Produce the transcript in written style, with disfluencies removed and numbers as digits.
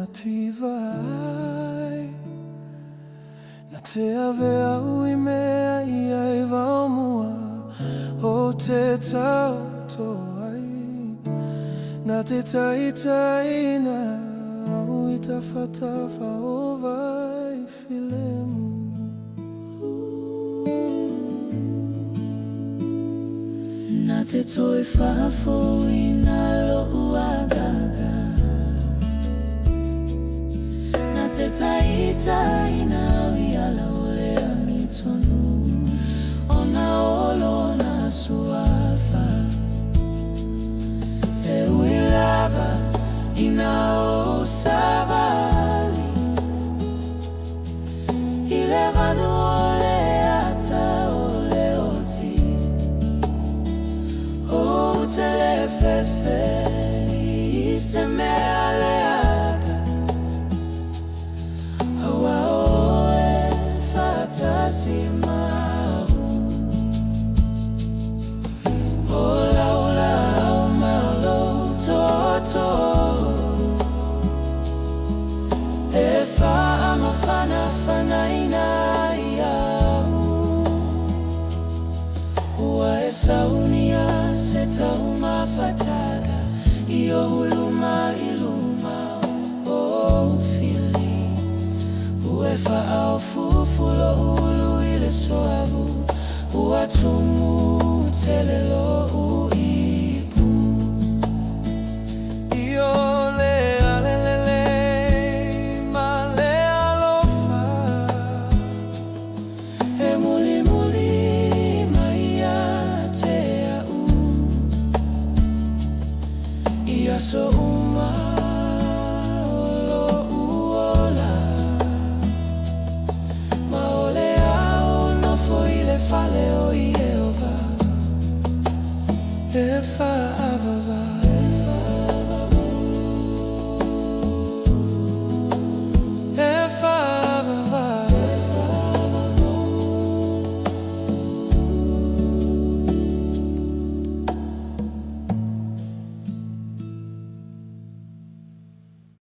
mativa ai. Na te ave au i mea ia i vaomua o te taoto ai. Na te taitaina au i tafatafa o vai filemu. Na te toe faafoina lo'u agaga, Na te taitaiina au i ala o le amiotonu ona o Lona Suafa. E ui lava ina ou savali i le vanu o le ata o le oti, Ou te le fefe i se mea leaga, Aua o Oe e faatasi ma a'u. O Lau laau ma Lou tootoo e faamafanafanaina ai a'u. Ua e saunia se taumafataga i o'u luma i luma o ou fili. Ua e faaofuofu lo'u ulu i le soavu, ua tumu tele lo'u.